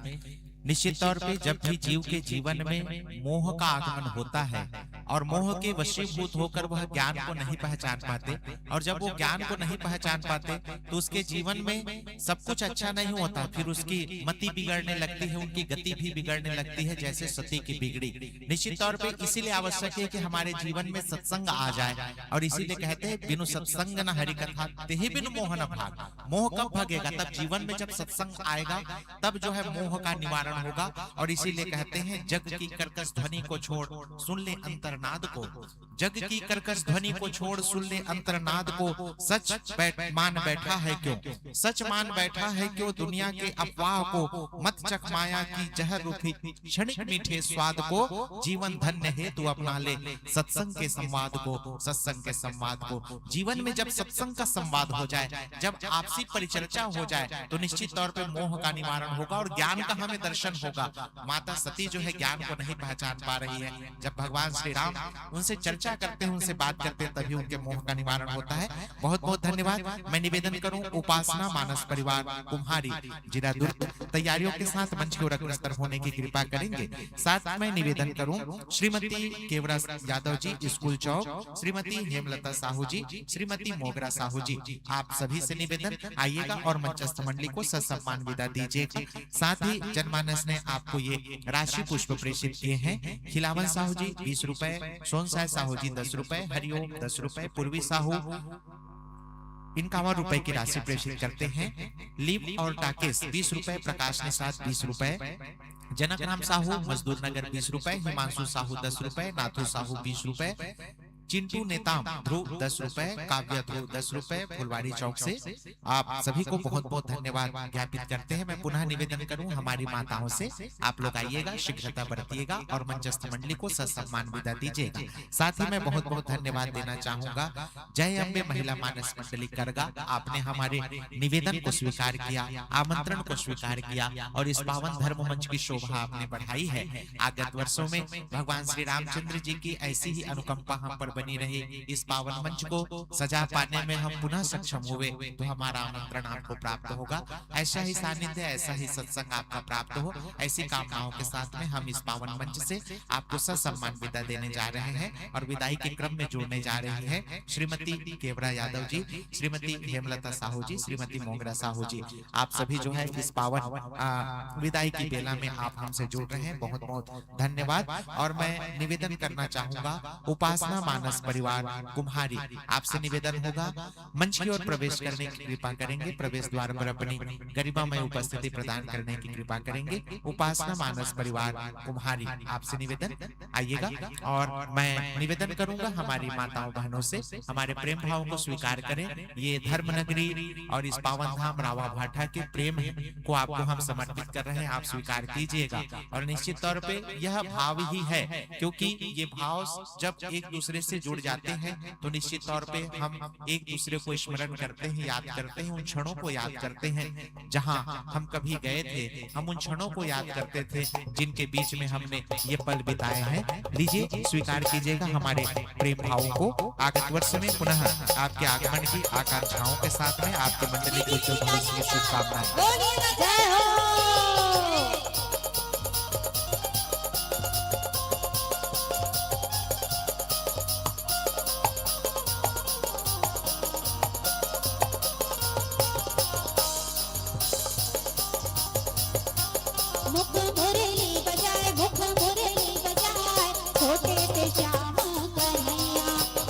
निश्चित तौर पे जब भी जीव के जीवन में मोह का आगमन होता है और मोह के वशीभूत होकर वह ज्ञान को नहीं पहचान पाते, और जब वो ज्ञान को नहीं पहचान पाते तो उसके जीवन में सब कुछ अच्छा नहीं होता, फिर उसकी मति बिगड़ने लगती है, उनकी गति भी बिगड़ने लगती है, जैसे सती की बिगड़ी। निश्चित तौर पे इसीलिए आवश्यक है कि हमारे जीवन में सत्संग आ जाए, और इसीलिए कहते हैं, बिनु सत्संग न हरि कथा, तेहि बिनु मोह न भाग। मोह कब भगेगा? तब जीवन में जब सत्संग आएगा, तब जो है मोह का निवारण होगा। और इसीलिए कहते हैं, जग की कर्कश ध्वनि को छोड़, सुन ले अंतरनाद को। जग की कर्कश ध्वनि को छोड़, सुन ले अंतरनाद को। सच बैठ, मान बैठा है क्यों, सच मान बैठा है क्यों दुनिया के अफवाह को। मत चख माया की जहर रूपी क्षणिक मीठे स्वाद को। जीवन धन्य है तू अपना ले सत्संग के संवाद को, सत्संग के संवाद को। जीवन में जब सत्संग का संवाद हो जाए, जब आपसी परिचर्चा हो जाए, तो निश्चित तौर पे मोह का निवारण होगा और ज्ञान का हमें दर्शन होगा। माता सती जो है, ज्ञान को नहीं पहचान पा रही है। जब भगवान श्री राम उनसे चर्चा करते हैं, उनसे बात करते हैं, तभी उनके मोह का निवारण होता है। बहुत बहुत धन्यवाद। मैं निवेदन करूं, उपासना मानस परिवार कुम्हारी, जिला दुर्ग, तैयारियों के साथ मंच की ओर अग्रसर होने की कृपा करेंगे। साथ में निवेदन करूं, श्रीमती केवरा यादव जी, स्कूल चौक, श्रीमती हेमलता साहू जी, श्रीमती मोगरा साहू जी, आप सभी से निवेदन, आइएगा और मंचस्थ मंडली को ससम्मान विदा दीजिएगा। साथ ही जनमानस ने आपको ये राशि पुष्प प्रेषित किए हैं। खिलावन साहू जी बीस रुपए, सोनसाय साहू जी दस रुपए, हरिओम दस रुपए, पूर्वी साहू इक्यावन रुपए की राशि प्रेषित करते हैं। लिव और टाकेश बीस रुपए, प्रकाश निषाद बीस रुपए, जनक राम साहू मजदूर नगर बीस रुपए, हिमांशु साहू दस रुपए, नाथू साहू बीस रुपए, चिंटू नेताम ध्रुव दस रुपए, काव्य ध्रुव दस रुपए, फुलवारी चौक से। आप सभी को बहुत बहुत धन्यवाद ज्ञापित करते हैं। मैं पुनः निवेदन करूं हमारी माताओं से, आप लोग आइएगा, शीघ्रता बरतिएगा और मंचस्थ मंडली को ससम्मान विदा दीजिएगा। साथ ही मैं बहुत बहुत धन्यवाद देना चाहूंगा जय अम्बे महिला मानस मंडली करगा, आपने हमारे निवेदन को स्वीकार किया, आमंत्रण को स्वीकार किया और इस पावन धर्म मंच की शोभा आपने बढ़ाई है। आगत वर्षों में भगवान श्री रामचंद्र जी की ऐसी ही अनुकंपा हम पर बनी रहे, इस पावन मंच को सजा पाने में हम पुनः सक्षम हुए तो हमारा आमंत्रण आपको प्राप्त होगा। ऐसा ही सानिध्य, ऐसा ही सत्संग आपका प्राप्त हो, ऐसी कामनाओं के साथ में हम इस पावन मंच से आपको ससम्मान विदा देने जा रहे हैं और विदाई के क्रम में जोड़ने जा रही है श्रीमती केवरा यादव जी, श्रीमती हेमलता साहू जी, श्रीमती मोगरा साहू जी, आप सभी जो है इस पावन आ, विदाई की बेला में आप हमसे जुड़ रहे हैं, बहुत बहुत धन्यवाद। और मैं निवेदन करना चाहूंगा उपासना मानस परिवार कुम्हारी, आपसे निवेदन होगा मंच की ओर प्रवेश करने की कृपा करेंगे, प्रवेश द्वार पर अपनी गरिमामय उपस्थिति प्रदान करने की कृपा करेंगे। उपासना मानस परिवार कुम्हारी, आपसे निवेदन आइएगा। और मैं निवेदन करूंगा हमारी माताओं बहनों से, हमारे प्रेम भावों को स्वीकार करें। ये धर्म नगरी और इस पावन धाम रावा भाटा के प्रेम है, को आपको हम समर्पित कर रहे हैं, आप स्वीकार कीजिएगा। और निश्चित तौर पे यह भाव ही है, क्योंकि ये भाव जब एक दूसरे से जुड़ जाते हैं तो निश्चित तौर पे हम एक दूसरे को स्मरण करते हैं, याद करते हैं, उन क्षणों को याद करते हैं जहां हम कभी गए थे, हम उन क्षणों को याद करते थे जिनके बीच में हमने ये पल बिताए हैं। लीजिए, स्वीकार कीजिएगा हमारे प्रेम भावों को। आगत वर्ष में पुनः आपके आगमन की आकांक्षाओं के साथ में आपके मंडली के उज्जवल भविष्य की शुभकामनाएं। जय हो। मुख मुरली बजाए, मुख मुरली बजाए, छोटे से श्याम कन्हैया।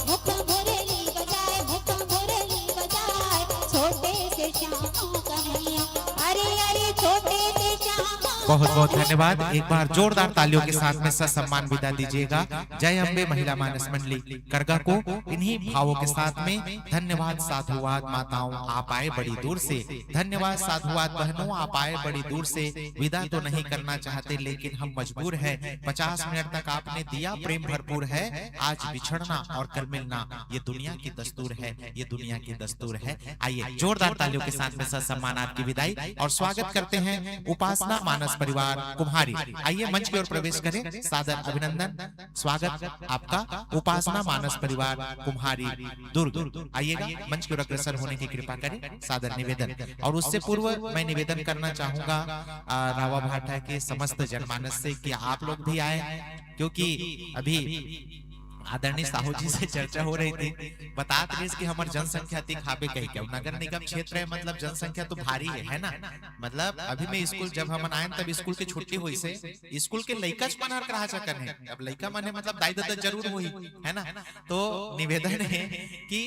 मुख मुरली बजाए, मुख मुरली बजाए, छोटे से श्याम कन्हैया। अरे अरे छोटे से श्याम। बहुत बहुत धन्यवाद। एक बार जोरदार तालियों के साथ में ससम्मान विदा दीजिएगा जय अम्बे महिला मानस मंडली करगा को। इन्हीं भावों के साथ में धन्यवाद साधुवाद माताओं, आप आए बड़ी दूर से। धन्यवाद साधुवाद बहनों, आप आए बड़ी दूर से। विदा तो नहीं करना चाहते लेकिन हम मजबूर हैं। पचास मिनट तक आपने दिया, प्रेम भरपूर है। आज बिछड़ना और कल मिलना ये दुनिया की दस्तूर है, ये दुनिया की दस्तूर है। आइए जोरदार तालियों के साथ में ससम्मान आपकी विदाई और स्वागत करते हैं उपासना मानस परिवार कुम्हारी। आइए मंच की ओर प्रवेश करें। सादर अभिनंदन, स्वागत आपका उपासना मानस परिवार कुम्हारी दुर्ग। आइएगा, मंच की ओर अग्रसर होने की कृपा करें, सादर निवेदन। और उससे पूर्व मैं निवेदन करना चाहूंगा आ, रावा भाटा के समस्त जनमानस से कि आप लोग भी आए, क्योंकि अभी आदरणीय साहू जी से चर्चा हो रही थी, बतात रहिस कि हमर जनसंख्या अतिक हाबे कहिके। अब नगर निगम क्षेत्र है, मतलब जनसंख्या तो भारी है, है ना? मतलब अभी मैं स्कूल, जब हमन आयन तब स्कूल के छुट्टी होइस हे, स्कूल के लइकाच मन हर करा चक्कर हे। अब लइका मन हे, मतलब दाई ददा जरूर होही, है ना? तो निवेदन हे कि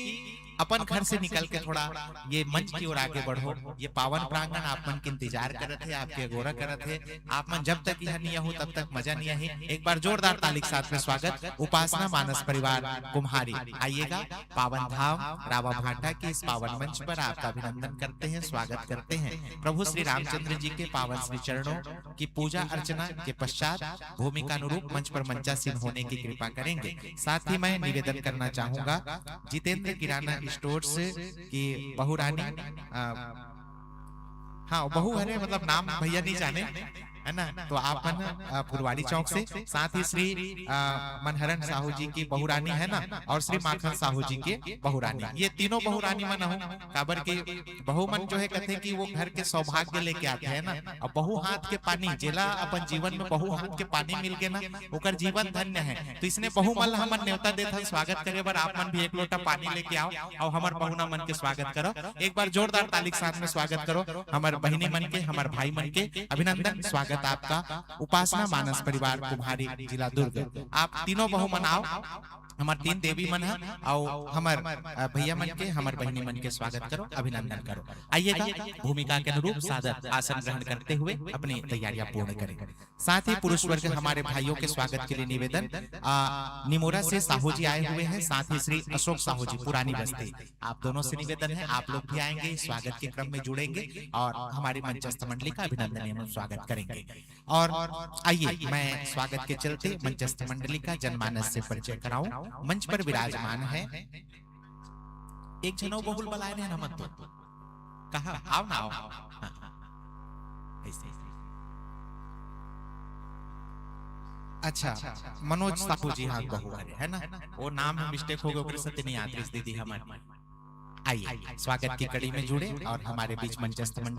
अपन घर से निकल के थोड़ा ये मंच की ओर आगे बढ़ो। ये पावन प्रांगण आप मन के इंतजार करत हे, आपके अगोरा करत हे। आप मन जब तक यहाँ नहीं हो तब तक मजा नहीं आही। एक बार जोरदार ताली के साथ में स्वागत उपासना मानस परिवार कुम्हारी। आइएगा, पावन धाम रावा भाटा के इस पावन मंच पर आपका अभिनंदन करते हैं, स्वागत करते हैं। प्रभु श्री रामचंद्र जी के पावन श्री चरणों की पूजा अर्चना के पश्चात भूमिका अनुरूप मंच पर मंचासीन होने की कृपा करेंगे। साथ ही मैं निवेदन करना चाहूंगा जितेंद्र किराना स्टोर्स की बहुरानी, अ, हाँ, बहू हरे, मतलब नाम भैया नहीं जाने, है ना? तो आप मन, अ, फुलवारी चौक से, साथ ही श्री, अ, मनहरन साहू जी की बहुरानी है ना, और श्री माखन साहू जी के बहुरानी, ये तीनों बहुरानी मन हो, काबर के बहू मन जो है कहते कि वो घर के सौभाग्य लेके आते हैं ना, और बहू हाथ के पानी, जेला अपन जीवन में बहू हाथ के पानी मिल गए ना, ओकर जीवन धन्य है। तो इसने बहू मन ला हमन नेवता देथन स्वागत करे बर, आप मन भी एक लोटा पानी लेके आओ और हमर बहुना मन के स्वागत करो। एक बार जोरदार ताली के साथ में स्वागत करो हमर बहिनी मन के, हमर भाई मन के। अभिनंदन, स्वागत आपका उपासना मानस परिवार कुम्हारी, जिला दुर्ग। आप तीनों बहू मन आओ, हमर तीन देवी मन ह, अउ हमर, अ, भैया मन के, हमर बहिनी मन के स्वागत करो, अभिनंदन करो। आइएगा, भूमिका के अनुरूप सादर आसन ग्रहण करते हुए अपनी तैयारियां पूर्ण करें। साथ ही पुरुष वर्ग हमारे भाइयों के स्वागत के लिए निवेदन, अ, निमोरा से साहू जी आए हुए हैं, साथ ही श्री अशोक साहू जी, पुरानी बस्ती, आप दोनों से निवेदन है, आप लोग भी आएंगे, स्वागत के क्रम में जुड़ेंगे और हमारी मंचस्थ मंडली का अभिनंदन एवं स्वागत करेंगे। और आइए, मैं स्वागत के चलते मंचस्थ मंडली का जनमानस से परिचय कराऊं। मंच पर विराजमान है एक झन अउ बहू ल बलाए रहे हमन तो, कहा, आओ ना, आओ। हाँ, हाँ। ऐसे, ऐसे। अच्छा, मनोज साहू जी, हाँ, बहू हरे, है ना? वो नाम में मिस्टेक हो गया, ओकरे सेती नहीं आत रहिस दीदी हमर। आइए, स्वागत की कड़ी में जुड़े और हमारे बीच मंचस्थ मंडली